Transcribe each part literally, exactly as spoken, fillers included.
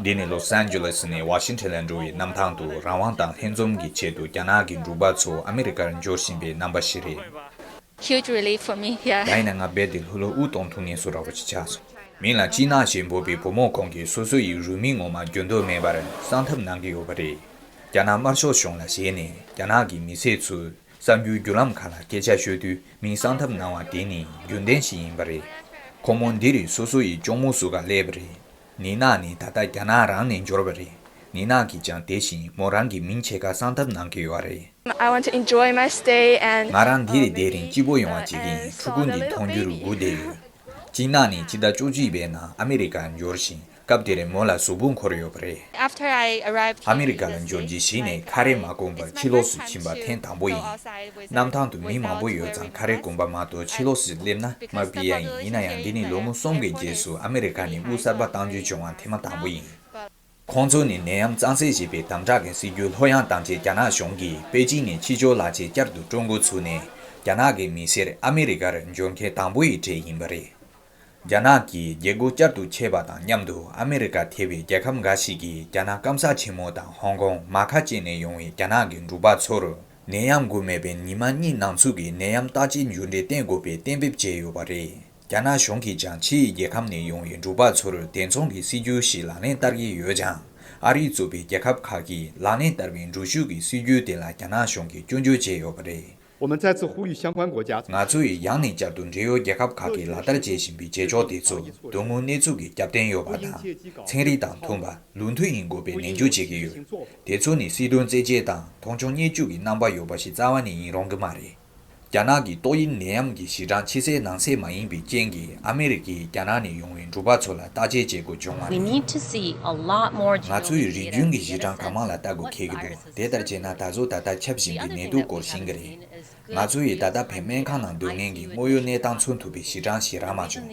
འདི་ནི་ལོས་ཨན་ཇེ་ལེས་ནས་ཝ་ཤིང་ཊོན་ལ་འགྲོ་བའི་གནམ་ཐང་དུ་རང་དབང་དང་ལྷན་འཛོམས་ཀྱི་ཆེད་དུ་རྒྱ་ནག་གི་འབྲུག་པ་ཚོ་ཨ་མི་རི་ཀར་འབྱོར་བཞིན་པའི་རྣམ་པ་ཞིག་རེད། Huge relief for me, yeah. ད་ཡིན་ན་ང་རྦད་དེ་ལྷོད་ལྷོད་དབུགས་གཏོང་ཐུབ་མཁན་བཟོ་འདྲ་བོ་ཞིག་ཆགས་སོང་། མིང་ལ་ཅི་ན་ཞེས་འབོད་པའི་བུ་མོ་ཁོང་གིས་སོ་སོ་ཡི་རུས་མིང་ངོ་མ་བརྗོད་འདོད་མེད་པར་གསང་ཐབས་གནང་གི་ཡོད་པ་རེད། རྒྱ་ནག་དམར་ཤོག་གཞུང་ལ་ཞེད་ནས་རྒྱ་ནག་གི་མི་སེར་ཚོས་གསར་འགྱུར་བརྒྱུད་ལམ་ཁག་ལ་སྐད་ཆ་ཤོད་དུས་མིང་གསང་ཐབས་གནང་བ་དེ་ནི་རྒྱུན་ལྡན་ཞིག་ཡིན་པ་རེད། ཁོ་མོ་འདི་རུ་སོ་སོ་ཡི་གཅུང་མོ་བཟོ་གར་སླེབས་པ་རེད། ནི་ན་ནི་ད་ལྟ་རྒྱ་ནག་རང་ནས་འབྱོར་བ་རེད། ནི་ན་གིས་ཀྱང་དེ་བཞིན་མོ་རང་གི་མིང་ཕྱེད་ཀ་གསང་ཐབས་གནང་གི་ཡོད་རེད། I want to enjoy my stay and ང་རང་འདི་རུ་བསྡད་རིང་སྐྱིད་པོ་ཡོང་བ་བྱེད་ཀྱི་ཡིན། ཕྲུ་གུ་འདི་མཐོང་རྒྱུར་སྒུག་བསྡད་ཡོད། ཅིང་ན་ནི་ཕྱི་ཟླ་བཅུ་གཅིག་པའི་ནང་ཨ་མི་རི་ཀར་འབྱོར་ཞིང་སྐབས་དེར་མོ་ལ་གཟུགས་པོ་འཁོར་ཡོད་པ་རེད། After I arrived ཨ་མི་རི་ཀ་ལ་འབྱོར་རྗེས་གཞི་ནས་ཁ་རས་མ་གོན་པར་ཕྱི་ལོགས་སུ་ཕྱིན་པ་ཐེངས་དང་པོ་ཡིན། གནམ་ཐང་དུ་མི་མང་པོ་ཡོད་ཙང་ཁ་རས་གོན་པ་མ་གཏོགས་ཕྱི་ལོགས་སུ་སླེབས་ན་མ་ཕི་ཡ་ཡིན། ཡིན་ན་ཡང་འདི་ནི་ལོ་ངོ་གསུམ་གྱི་རྗེས་སུ་ཨ་མི་རི་ཀ་ནས་དབུགས་གསར་པ་གཏོང་རྒྱུ་བྱུང་བ་ཐེངས་མ་དང་པོ་ཡིན། ཁོང་ཚོ་ནི་ནད་ཡམས་གཙང་སེལ་བྱེད་པའི་དམ་དྲག་གི་སྲིད་ཇུས་ལྷོད་ཡངས་བཏང་ཆེད་རྒྱ་ནག་གཞུང་གིས་པེ་ཅིང་ནས་ཕྱི་འབྱོར་ལག་ཆས་བསྐྱར་དུ་སྤྲོད་འགོ་ཚུགས་ནས་རྒྱ་ནག་གི་མི་སེར་ཨ་མི་རི་ཀར་འབྱོར་མཁན་དང་པོ་ཡི་གྲས་ཡིན་པ་རེད། རྒྱ་ནག་གིས་རྒྱལ་སྒོ་བསྐྱར་དུ་ཕྱེས་པ་དང་མཉམ་དུ་ཨ་མི་རི་ཀ་ཐེ་བའི་རྒྱལ་ཁབ་འགའ་ཞིག་གིས་རྒྱ་ནག་སྐམ་ས་ཆེན་མོ་དང་ཧོང་ཀོང་མ་ཁ་བཅས་ནས་ཡོང་བའི་རྒྱ་ནག་གི་འབྲུག་པ་ཚོར་ནད་ཡམས་འགོས་མེད་པའི་ཉི་མ་གཉིས་ནང་ཚུད་ཀྱི་ནད་ཡམས་བརྟག་དཔྱད་འཇུག་འབྲས་བསྟན་དགོས་པའི་གཏན་འབེབས་བྱས་ཡོད་པ་རེད། རྒྱ་ནག་གཞུང་གིས་ཀྱང་ཕྱི་ཡི་རྒྱལ་ཁབ་ནས་ཡོང་བའི་འབྲུག་པ་ཚོར་དེ་མཚུངས་ཀྱི་སྲིད་ཇུས་ཤིག་ལག་ལེན་བསྟར་གྱི་ཡོད་ཀྱང་། ཨ་རི་གཙོས་པའི་རྒྱལ་ཁབ་ཁག་གིས་ལག་ལེན་བསྟར་བའི་འགྲུལ་བཞུད་ཀྱི་སྲིད་ཇུས་དེ་ལ་རྒྱ་ནག་གཞུང་གིས་སྐྱོན་བརྗོད་བྱས་ཡོད་པ་རེད། 我们再次呼吁相关国家 ང་ཚོས་ཡང་ནས་བསྐྱར་དུ་འབྲེལ་ཡོད་རྒྱལ་ཁབ་ཁག་གིས་ལག་བསྟར་བྱེད་བཞིན་པའི་བྱེད་ཕྱོགས་དེ་ཚོ་དོན་དངོས་གནས་ཚུལ་གྱི་རྒྱབ་རྟེན་ཡོད་པ་དང་། ཚན་རིག་དང་མཐུན་པ། ལུགས་མཐུན་ཡིན་དགོས་པའི་ནན་བརྗོད་བྱེད་ཀྱི་ཡོད། དེ་ཚོ་ནི་སྲིད་དོན་རྩེད་ཆས་དང་མཐོང་ཆུང་བརྙས་བཅོས་ཀྱི་རྣམ་པ་ཡོད་པ་ཞིག་རྩ་བ་ནས་ཡིན་རུང་གི་མ་རེད། རྒྱ་ནག་གི་ཏོག་དབྱིབས་ནད་ཡམས་ཀྱི་ཞི་གྲངས་ཕྱི་གསལ་ནང་གསལ་མ་ཡིན་པའི་རྐྱེན་གྱིས་ཨ་མི་རི་ཀས་རྒྱ་ནག་ནས་ཡོང་བའི་འབྲུག་པ་ཚོ་ལ་བརྟག་དཔྱད་བྱེད་དགོས་བྱུང་བ་We རེད། Need to see a lot more ང་ཚོས་རིགས་རྒྱུན་གྱི་ཞི་གྲངས་གང་མང་ལ་ལྟ་དགོས་འཁེལ་གྱི་འདུག་དེ་ལྟར་བྱས་ན་ད་གཟོད་ད་ལྟ་ཁྱབ་བཞིན་པའི་ནད་དུག་སྐོར་ཤེས་ཀྱི་རེད། ང་ཚོ་ཡིས་ད་ལྟ་བོད་སྨན་ཁང་ནང་སྡོད་མཁན་གྱི་དངོས་ཡོད་གནས་སྟངས་མཚོན་ཐུབ་པའི་ཞི་གྲངས་ཤིག་རག་མ་བྱུང་།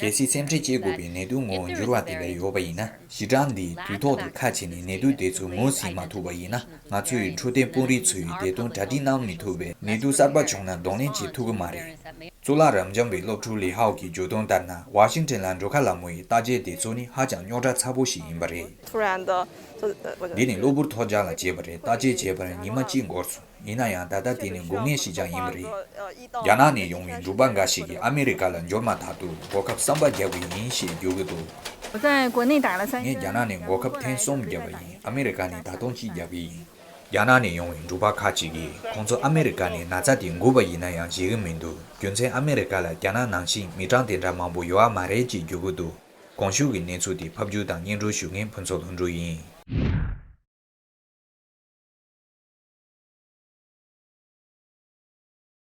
གལ་སྲིད་སེམས་ཁྲལ་བྱེད་དགོས་པའི་ནད་དུག་ངོ་བོ་འགྱུར་བ་དེ་འདྲ་ཡོད་པ་ཡིན་ན། ཞི་གྲངས་འདིས་དུས་ཐོག་ཏུ་ཁ་ཕྱེ་ནས་ནད་དུག་དེ་ཚོ་ངོས་ཟིན་མ་ཐུབ་པ་ཡིན་ན། ང་ཚོ་ཡི་འཕྲོད་བསྟེན་དཔོན་རིགས་ཚོ་ཡིས་དེ་དོན་གྲ་སྒྲིག་གནང་མི་ཐུབ་པས། ནད་དུག་གསར་པ་བྱུང་ན་གདོང་ལེན་བྱེད་ཐུབ་ཀྱི་མ་རེད། གཙུག་ལག་རབ་འབྱམས་པའི་སློབ་ཕྲུག་ལི་ཧའོ་གིས་བརྗོད་དོན་ལྟར་ན། ཝ་ཤིང་ཊོན་ལ་འགྲོ་ཁ་ལ་མོ་ཡི་བརྟག་དཔྱད་དེ་ཚོ་ནི་ཧ་ཅང་རྙོག་དྲ་ཚ་པོ་ཞིག་ཡིན་པ་རེད། 突然的，就呃，我 འདི་ནི་གློ་བུར་ཐོལ་རྒྱག་ལ་བྱས་པ་རེད། བརྟག་དཔྱད་བྱས་པར་ཉི་མ་གཅིག་འགོར་སོང་། ཡིན་ན་ཡང་ད་ལྟ་དེ་ནི་སྒུག་ངེས་ཤིག་ཀྱང་ཡིན་པ་རེད། རྒྱ་ནག་ནས་ཡོང་བའི་འབྲུག་པ་འགའ་ཞིག་གིས་ཨ་མི་རི་ཀ་ལ་འབྱོར་མ་ཐག་ཏུ་འགོག་ཁབ་གསར་པ་བརྒྱབ་ཀྱི་ཡིན་ཞེས་བརྗོད་ཀྱི་འདུག 我在国内打了三 ངས་རྒྱ་ནག་ནས་འགོག་ཁབ་ཐེངས་གསུམ་བརྒྱབ་པ་ཡིན། ཨ་མི་རི་ཀ་ནས་ད་དུང་གཅིག་བརྒྱབ་ཀྱི་ཡིན། རྒྱ་ནག་ནས་ཡོང་བའི་འབྲུག་པ་ཁག་ཅིག་གིས་ཁོང་ཚོ་ཨ་མི་རི་ཀ་ནས་ན་ཚ་དེ་འགོས་པ་ཡིན་ན་ཡང་ཤེས་ཀྱི་མི་འདུག་རྒྱུ་མཚན་ཨ་མི་རི་ཀ་ལ་རྒྱ་ནག་ནང་བཞིན་མི་གྲངས་དེ་འདྲ་མང་པོ་ཡོད་པ་མ་རེད་ཅེས་བརྗོད་ཀྱི་འདུག་གོང་ཞུས་ཀྱི་གནས་ཚུལ་དེ་ཕབ་སྒྱུར་དང་སྙན་སྒྲོན་ཞུ་མཁན་ཕུན་ཚོགས་ལྷུན་གྲུབ་ཡིན།